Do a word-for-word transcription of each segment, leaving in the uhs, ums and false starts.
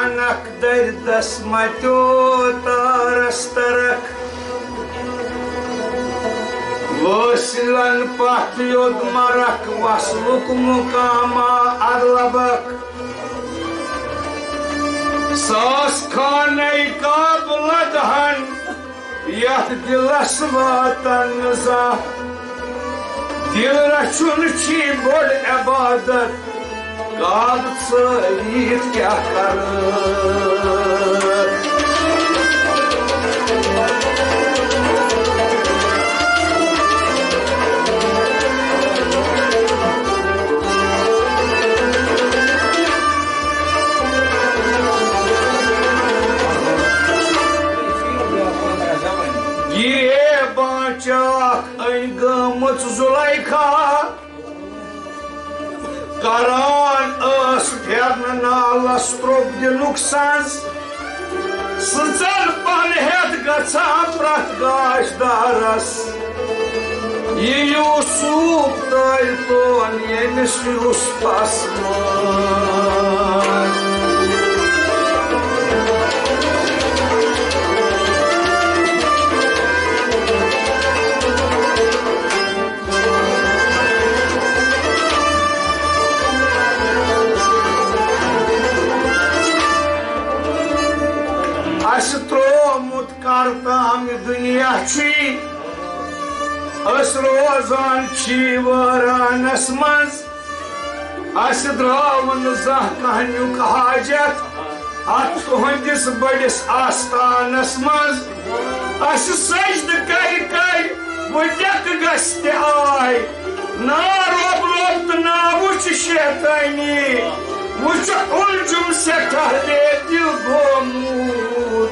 انک دردس متیو Taurus ترک۔ وٲصلن پتھ یوٚد مرک وصلُک مقامہ ادلبک۔ ساس خانَے قابلہ دہن یتھ دلس واتن نہٕ زانٛہہ۔ دل رچھُن چھی بٔڑ عبادت، کاغذ ژٲرِتھ کیٛاہ کرٕ؟ گریباں چاکھ أنۍ گٔمٕژ زلیخا، کران ٲس پھیرنہٕ نالس ترٛوٚپ دِنُک سنٛز۔ سٕژن پن ہٮ۪تھ گژھان پرٛٮ۪تھ گاش دارس، یہِ یوسف تٲلۍ تون ییٚمِس یوسفس منٛز۔ اسہِ ترٛوومُت کر تام یہِ دُنیا چھُے، أسۍ روزان چھی وٲرانس منٛز۔ اسہِ درٛاو نہٕ زانٛہہ کانٛہہ نیُک حاجت اتھ تُہنٛدِس بٔڑِس آستانس منٛز۔ اسہِ سجدٕ کرِ کرِ وۄنۍ ڈٮ۪کہٕ گژھِ تہِ آے۔ نا رۄب رۄب تہٕ نا وٕچھ شیطٲنی، وٕچھ اُلجُم سٮ۪ٹھاہ بے دِل گوٚمُت۔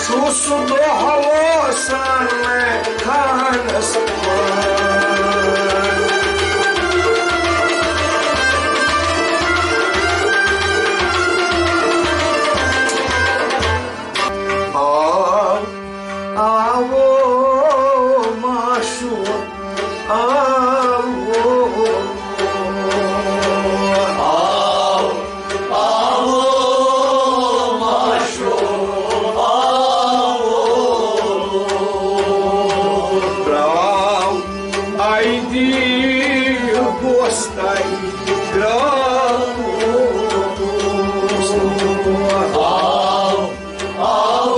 چھُ سُہ دۄہ ووسان مےٚ خانس منٛز۔ آو، آو معشوق، آو، آو، آو معشوق، آو، درٛاو اَیدی گوستَے، درٛاو، آو۔ آو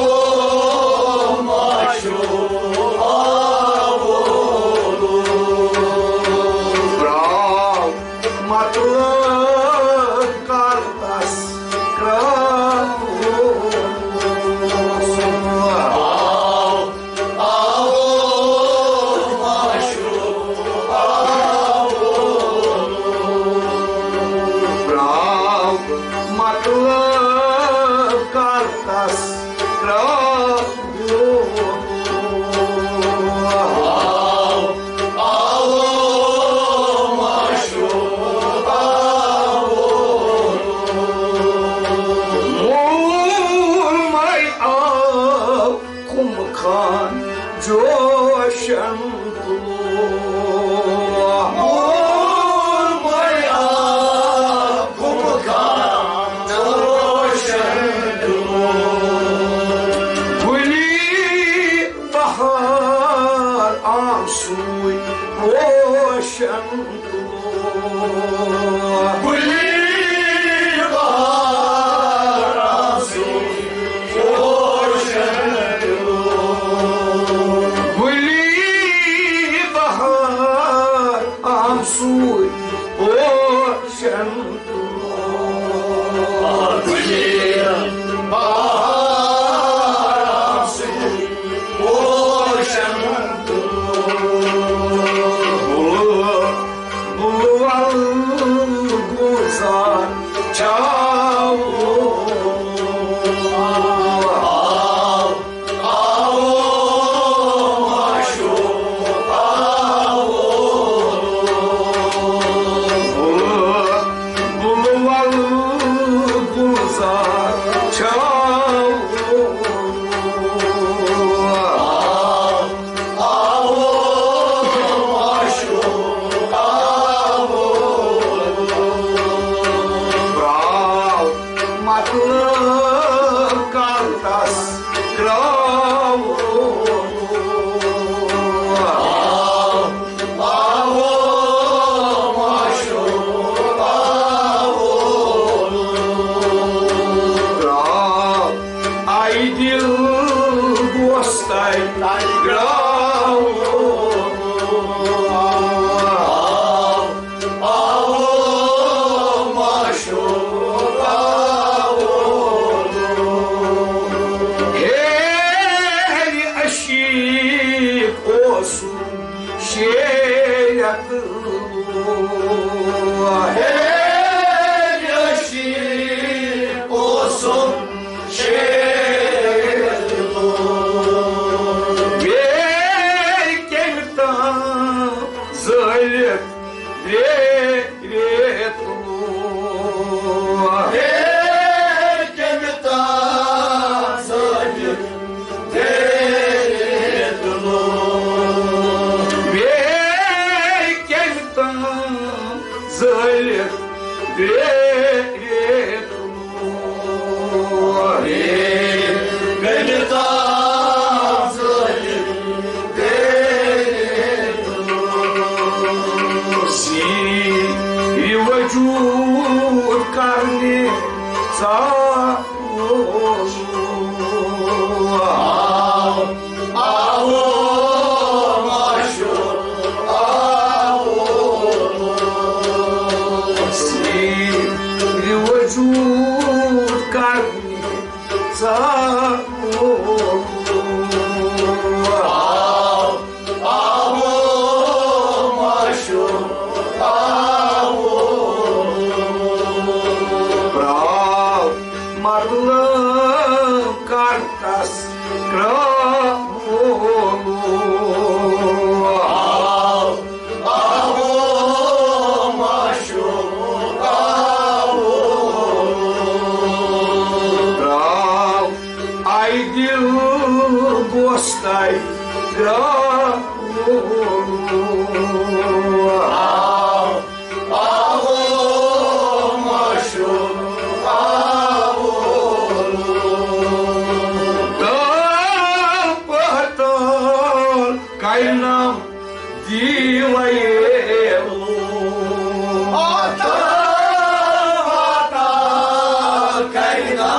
معشوق، آو۔ پراو مطلب کر تس کرٛاو۔ آو، آو معشوق، آو۔ پراو مطلب کر تس کرٛاو۔ مول ماے آو قم خان جوشن تُلو۔ مول ماے آو قم خان جوشن تُلو۔ گُلی بہار آمسوٗے پوشن تُلو۔ گُلی بہار آمسوٗے پوشن تُلو۔ گُلی بہار آمسوٗے پوشن مطلب کر تس ترٛاوُن۔ آو، آو، ماشو، آو۔ ترٛاو، آی دل گوستاے ترٛاوُن۔ آو، آو، ماشو، آو۔ ہے، ہے، عشیق اوسُم شیرت۔ ہے، عشیق اوسُم شیرت۔ بیٚیہِ کٔمۍ تام زٲلِتھ رے-، ریتلو۔ بیٚیہِ کٔمۍ تام زٲلِتھ رے-، ریتلو۔ بیٚیہِ کٔمۍ تام زٲلِتھ رے-، ریتلو۔ سیٖرِ وجود کرنہِ ژاو۔ آو، آو، ماشو، آو۔ سیٖرِ وجود کرنہِ ژاو۔ آو، آو، ماشو، آو۔ پرٛاو، مطلب کر تس کرٛاو۔ آو، آو، ماشو، آو۔ ترٛاو، آی دل گوستاے ترٛاو۔ آو، آو، ماشو، آو۔ تل پتل کرنم دیوایلو۔ آتا، آتا، کاینا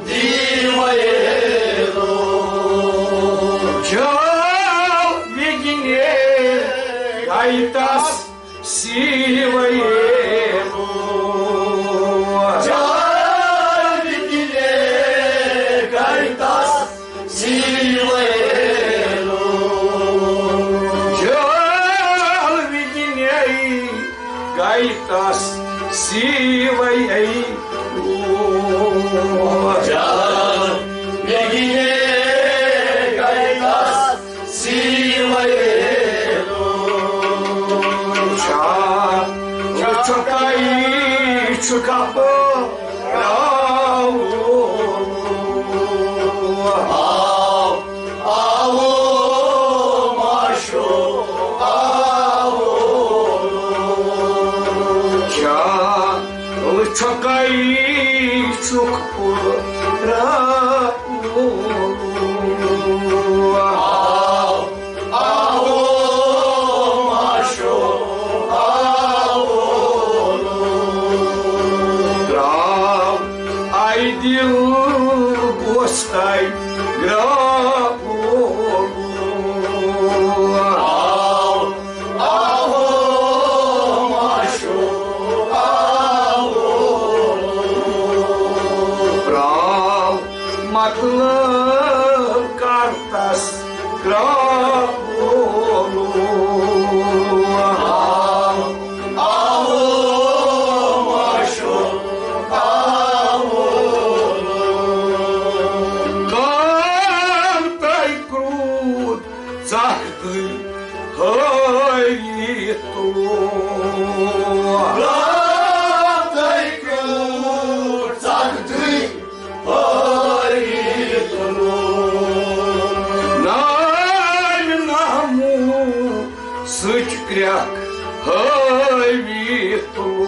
دیوایلو۔ جال وگنے گایتس سیوایلو۔ جال وگنے گایتس سیوایلو۔ جال وگنے گایتس سیوایلو۔ جال وگنے گایتس سیوایلو۔ چا، چا، چکائی، چکا پو۔ آو، آو، آو، ماشو، آو۔ کیا لچھکائی چھک پورا۔ آو، آو، ماشو، آو۔ ترٛاو، آی دل گوستاے گرٛاو۔ آو، آو، ماشو، آو۔ پرٛاو، مطلب کر تس کرٛاو۔ آو، آو، ماشو، آو۔ کم تۄہہِ کرٛوٗد ژکھ دٕے ہٲوِتھ تُلو۔ کم تۄہہِ کرٛوٗد ژکھ دٕے ہٲوِتھ تُلو۔ نامہِ ناموٗسٕچ کرٛٮ۪کھ ہٲوِتھ تُلو۔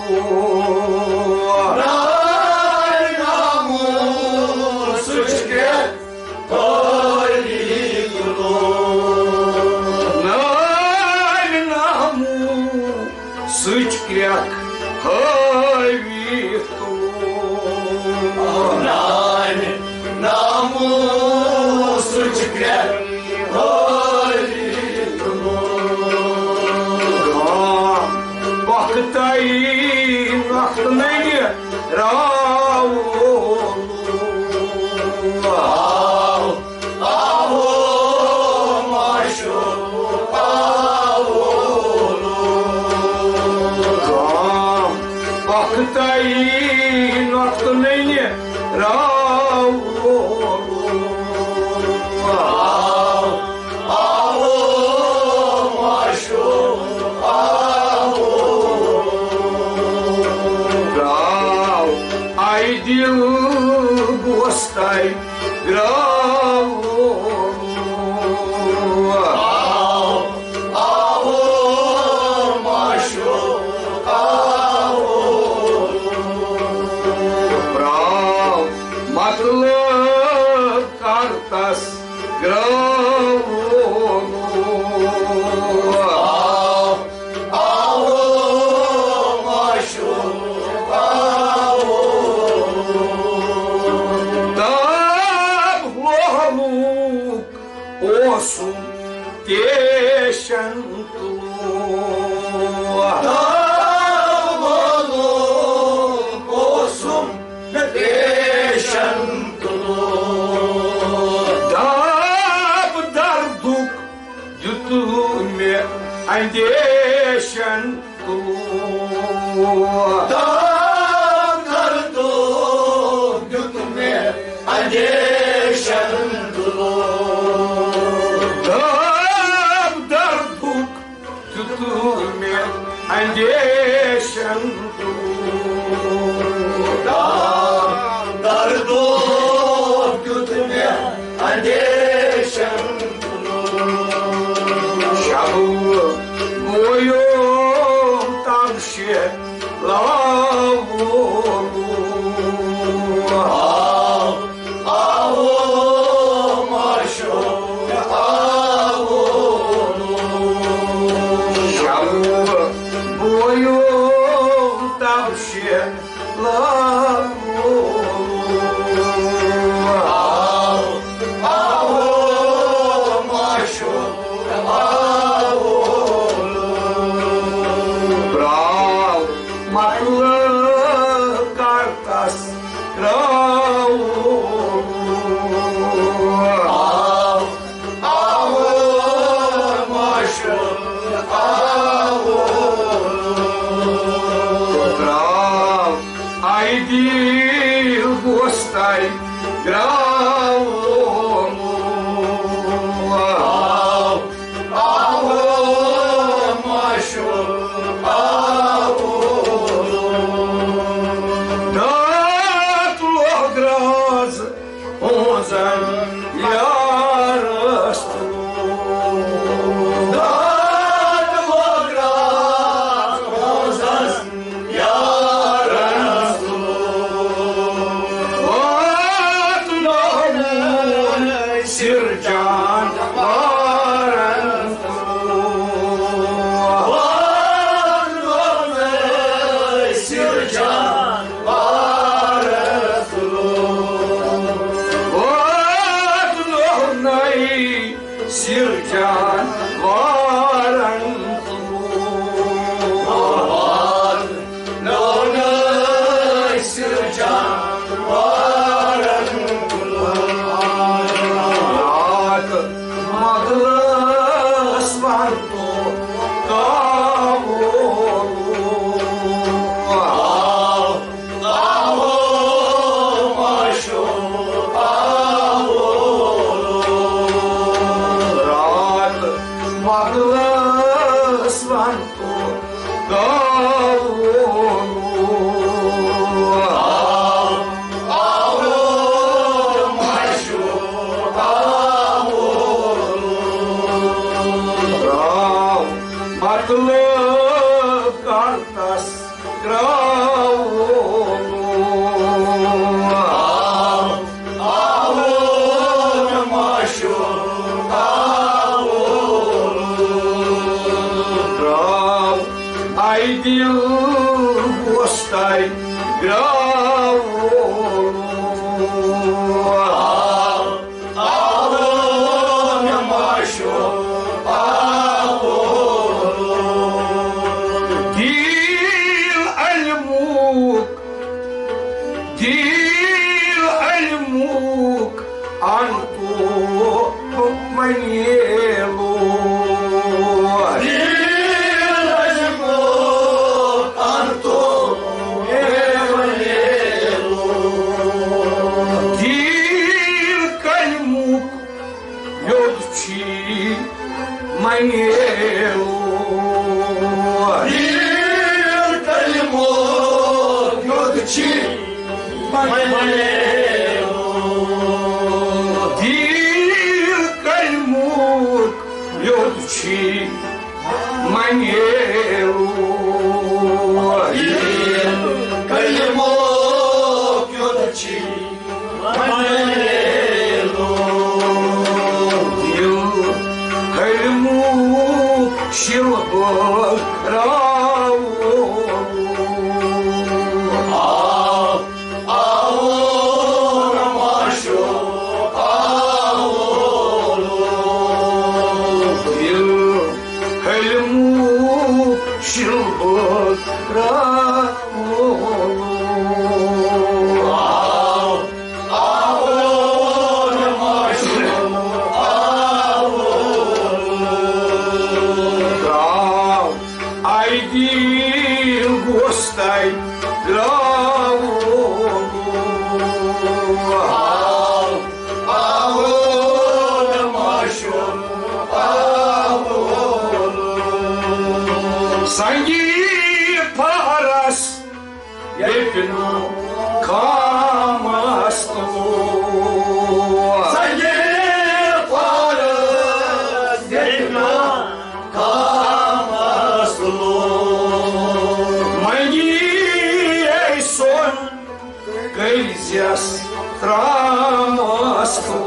راوُن۔ آو، آو، مشوق، آو۔ درٛاو، آے دِل گوستَے، درٛاو۔ آو، آو، مشوق، آو۔ پرٛاو، مطلب کر تس گرٛاوُن۔ آو، آو، مشوق، آو۔ تاب لوہلوک اوسُم تیشن تُلو۔ داب لوہلوک اوسُم تیشن تُلو۔ داب دردُک دیُت مےٚ اندیشن تُلو۔ داب دردُک دیُت مےٚ اندیشن تُلو۔ داب دردُک دیُت مےٚ اندیشن تُلو۔ داب دردُک دیُت مےٚ اندیشن تُلو۔ شبو بویوم تب شے لاوُن۔ آو، آو، مشوق، آو۔ شبو بویوم تب شے لاوُن۔ آو، آو، مشوق، آو۔ پرٛاو، مطلب کر تس ترٛاوُن۔ آو، آو، مشوق، آو۔ پرٛاو، آے دِل گوستَے گرٛاوُن۔ آو، آو، مشوق، آو۔ دات لوہ درٛاز پونٛزن یارس تُلو۔ دات لوہ درٛاز پونٛزن یارس تُلو۔ وات لوہمون سِر جان وارن تُلو۔ وات لوہمون سِر جان وارن تُلو۔ وات لوہمون سِر جان وارن تُلو۔ لونَے سِر جان وارن تُلو۔ رات مۄغلس ونتو کاوُن۔ آو، آو، مشوق، آو۔ رات مۄغلس ونتو گاوُن۔ آو، آو، مشوق، آو۔ درٛاو، مطلب کر تس ترٛاوُن۔ آو، آو، مشوق، آو۔ درٛاو، آے دِل گوستَے گرٛاوُن۔ آو، آو، مشوق، آو۔ دِل علمُک، دِل علمُک انتو منیلو۔ دِل علمُک انتو منیلو۔ منیلو۔ دل کلمُک یوٚت چھی منیلو۔ دل کلمُک یوٚت چھی منیلو۔ دل کلمُک یوٚت چھی منیلو۔ دل کلمُک شلبہٕ راوو۔ آو، آو، معشوق، آو۔ دل کلمُک شلبہٕ راوو۔ آو، آو، معشوق، آو۔ درٛاو، اے دل گوستاے، درٛاو۔ آو، آو، معشوق، آو۔ سنگی فارس ییٚتہِ نہٕ کامس تُلو۔ سنگے فارس ییٚتہِ نہٕ کامس تُلو۔ منگی اے سون کٔرۍزٮ۪س ترامس تُلو۔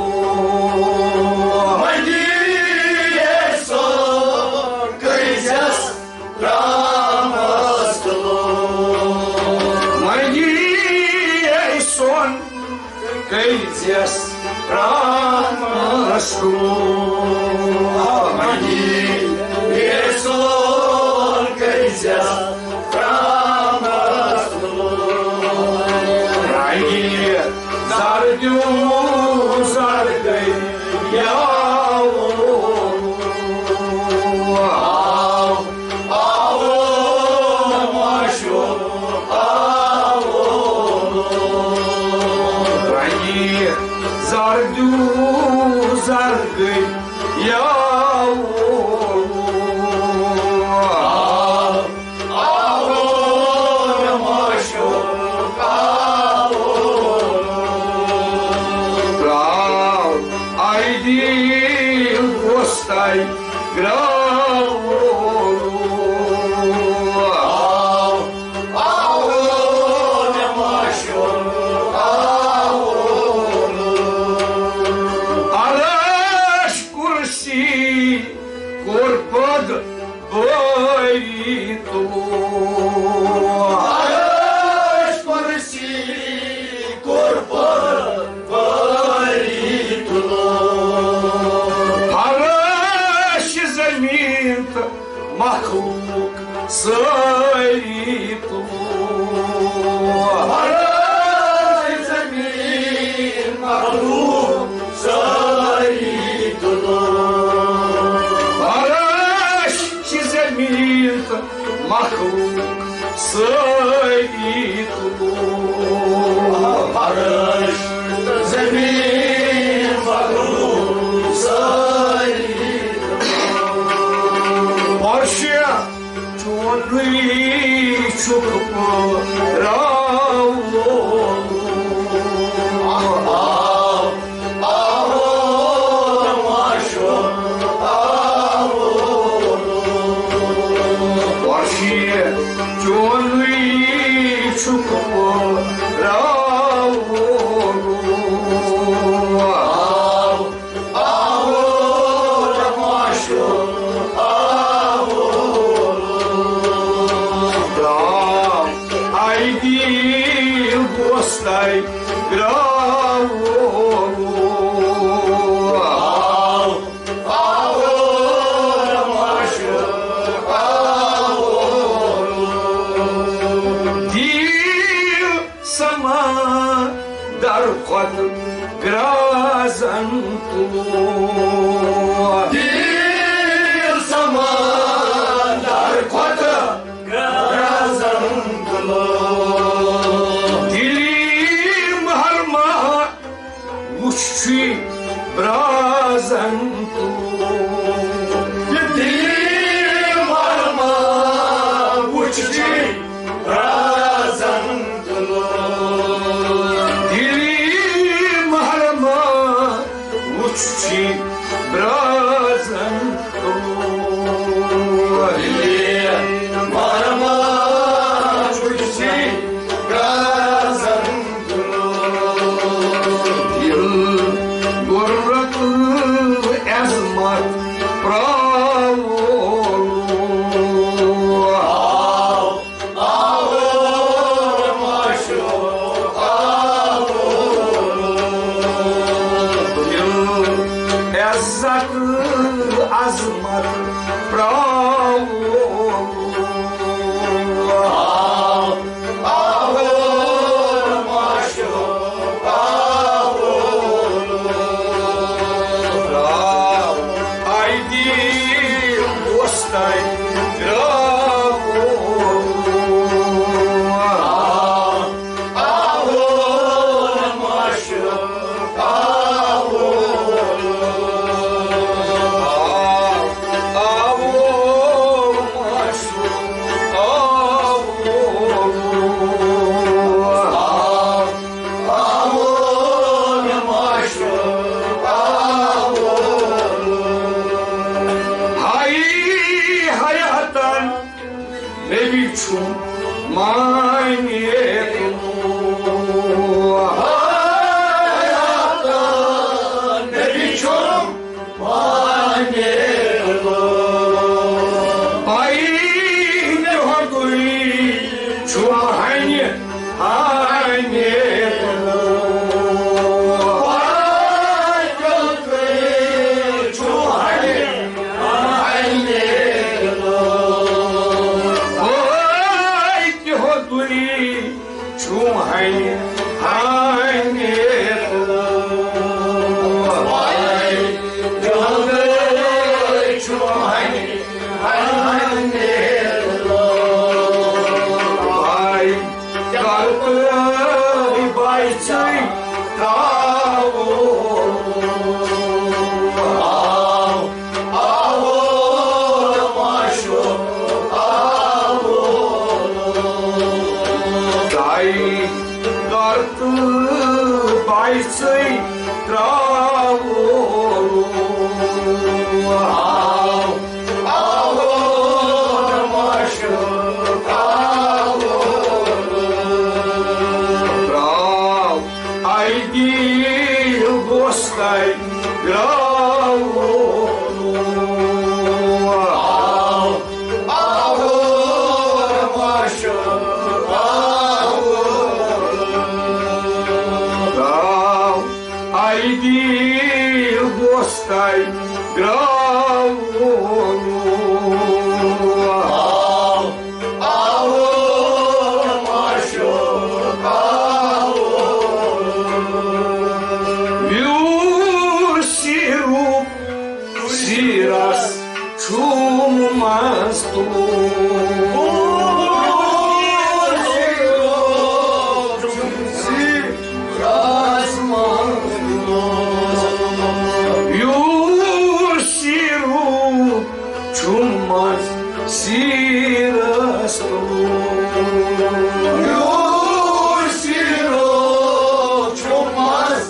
منگی اے سون کٔرۍزٮ۪س ترامس تُلو۔ منگی اے سون کٔرۍزٮ۪س ترامس تُلو۔ منگی اے سون کٔرۍزٮ۪س ترامس تُلو۔ رنگی زردیو زردی یاو۔ آو، آو، معشوق، آو۔ رنگی زردیو زردی یاو۔ آو، آو، معشوق، آو۔ درٛاو، اے دل گوستاے، درٛاو۔ آو، آو، معشوق، آو۔ عرش کرسی کوٚر پد بٲری تُلو۔ عرش کرسی کوٚر پد بٲری تُلو۔ عرش زمین تہٕ مخلوق سٲری تُلو۔ عرش زمین مخلوق سٲری تُلو۔ عرش چھِ زمین تہٕ مخلوق سٲری تُلو۔ عرش زمین مخلوق سٲری تُلو۔ عرشِ چونُے چھُکھ پٲراوُن۔ آو، آو، معشوق، آو۔ عرشِ چونُے چھُکھ پٲراوُن۔ آو، آوُر معشوق آوُر۔ درٛاو اے دِل گوستَے درٛاوُر۔ آو، آوُر معشوق آوُر۔ دِل سمندر کھۄتہٕ گرٛازن تُلو۔ دِل سمندر کھۄتہٕ گرٛازن تُلو۔ دِلی مہرما وُچھ چھُے برٛازن تُلو۔ مانیت لو۔ حیاتن نبی چھُم مانیت لو۔ آیی تِہُنٛدُے چھُم ہنہِ ہنہِ لو۔ آیی تِہُنٛدُے چھُم ہنہِ ہنہِ لو۔ آیی تِہُنٛدُے چھُم ہنہِ ہنہِ لو۔ آیی تِہُنٛدُے چھُم ہنہِ ہنہِ لو۔ آیی کرتہٕ بایہِ ژٕے ترٛاوو۔ آو، آو، معشوق، آو۔ تۄہہِ کرتہٕ بایہِ ژٕے ترٛاوو۔ آو، آو، معشوق، آو۔ ترٛاو اَیہِ دِل گوٚژھ تۄہہِ گرٛاوُن۔ آو، آو، معشوق، آو۔ ترٛاو اَیہِ دِل گوٚژھ تۄہہِ گرٛاوُن۔ آو، آو، معشوق، آو۔ یُس یہِ روٗپ سیٖرس چھُم منٛز تُلُن۔ یُس یہِ روٗپ چھُم منٛز سیٖرس تُلُن۔ یُس یہِ روٗپ چھُم منٛز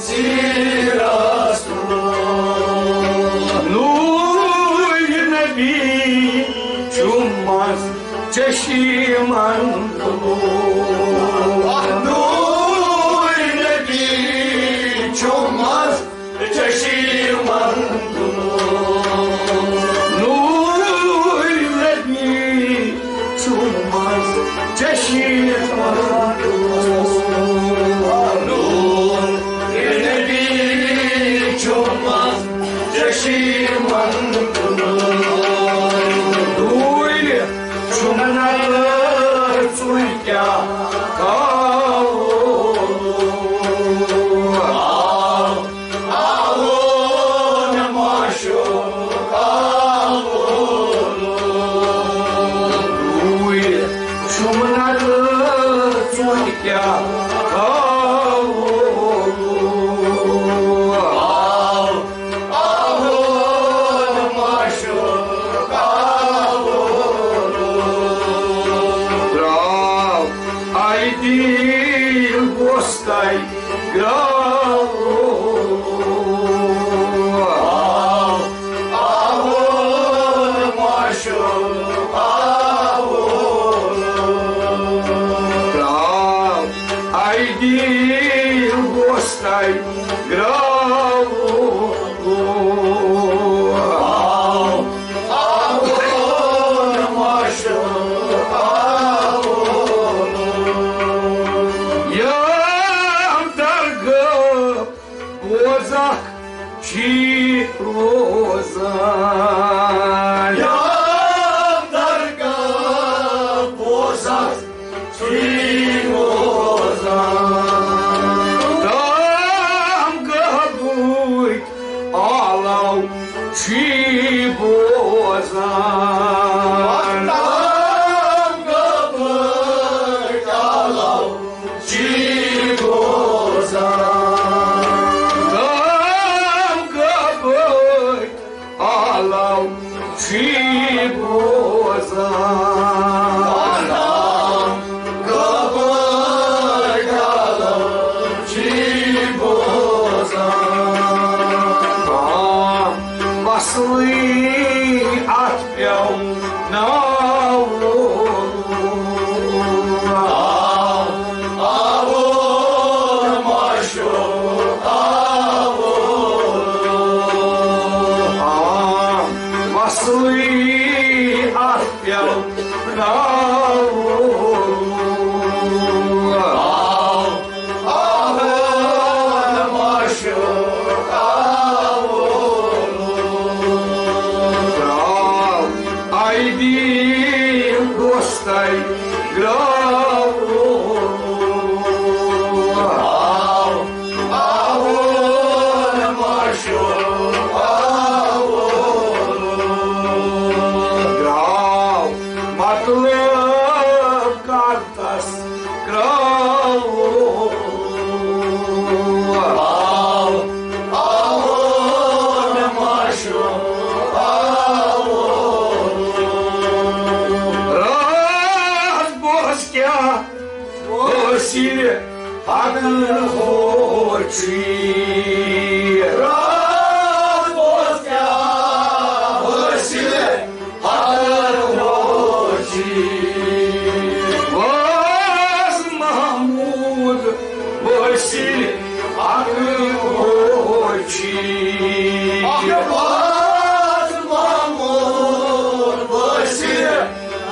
سیٖرس تُلُن۔ نوٗرِ نبی چھُم منٛز چشمن تُلُن۔ نوٗرِ نبی چھُم منٛز چشمن تُلُن۔ نوٗرِ نبی چھُم منٛز چشمن تُلُن۔ نوٗرِ نبی چھُم منٛز چشمن تُلُن۔ دوٗرِ چھُم نظر ژٕے کیٛاہ تھاوُن۔ آو، آو، مےٚ معشوق، آو۔ دوٗرِ چھُم نظر ژٕے کیٛاہ تھاوُن۔ آو، آو، معشوق، آو۔ ترٛاو اَیہِ دِل گوٚژھ تۄہہِ گرٛاوُن۔ آو، آو، معشوق، آو۔ ترٛاو اَیہِ دِل گوٚژھ تۄہہِ گرٛاوُن۔ آو، آو، معشوق، آو۔ یِم درگاہ بوزکھ چھی روزان۔ یِم درگاہ بوزکھ چھی روزان۔ تام گہبوٗتۍ آلو چھی بوزان۔ تام گہبوٗتۍ آلو چھی بوزان۔ تام گہبوٗتۍ آلو چھی بوزان۔ آلو گہبوٗتۍ آلو چھی بوزان۔ آ، وصلٕے اَتھ پٮ۪و ناو۔ رب اوس کیٛاہ حٲصِل حق ہوچی۔ واز محمود وٲصِل حق ہوچی۔ واز محمود وٲصِل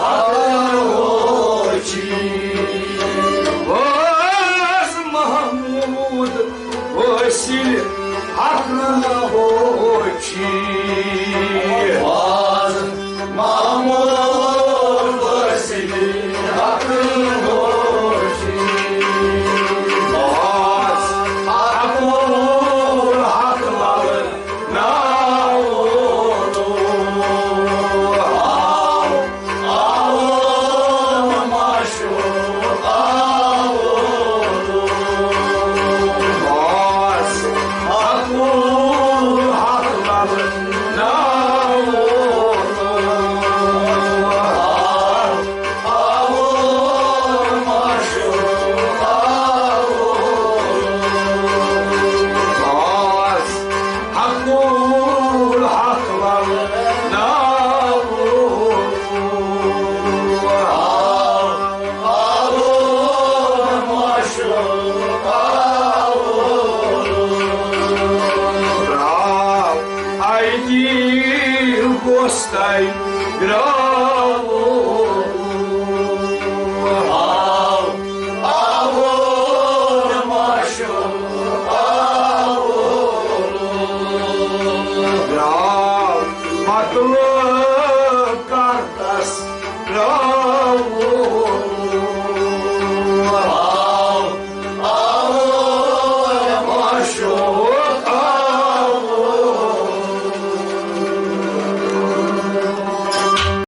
حق ہوچی۔ واز محمود وٲصِل حق ہوچی۔ واز محمود وٲصِل حق ہوچی۔ واز حق حق وَل ناو۔ حقول حق والنار. أيدي الوسطى. مطلب کر تس